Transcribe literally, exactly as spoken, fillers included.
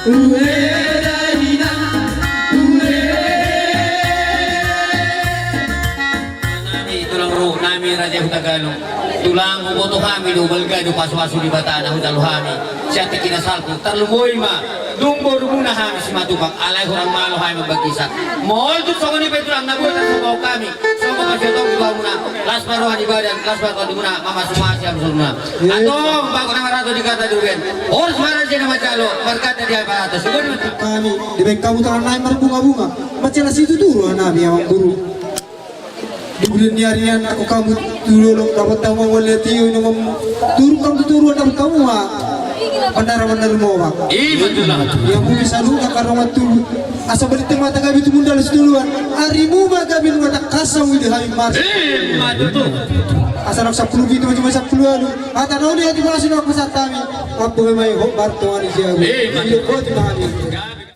Nami, tulang ro nami Raja Hutagalung, tulang, huboto hami do balga do pasupasu ni Debata na hujalo hami sian tingki na salpu. Tarlumobi ma dung borumuna hami Simatupang, alai hurang malo hami mambagisan. Molo tung songon i pe tulang, na boi tarlumobi hami. Songon pasahaton tu hamuna, las ma roha ni badan, las ma roha ni muna, mamasumasu hamu saluhutna. Antong, bagot na marato di hata di robean, horas ma raja na manjalo, marganda di atas. Hami dibaen hamu tangan nami marbunga-bunga, mansai las situtu roha nami amang guru. Di bulan ni ari an, anggo hamu tu dolok, dapot hamu mauliate i, ino mam-, turuk hamu tu toruan, dapot hamu ma pandara mandar moba. Ima tutu. Ia mungkin saluhutna kardongan tubu. Asa balintang ma hata gabe tumundalhon sitoluan, arimu ma gabe nunga tangkas hamu di hami mars. Ima tutu. Asa nang sampulu pitu ma jumai sampulu ualu. Hata na uli hata na pasu na pasahat hami. Ampu hami hot martonga ni jabu. Ima tutu. Hot ma hami.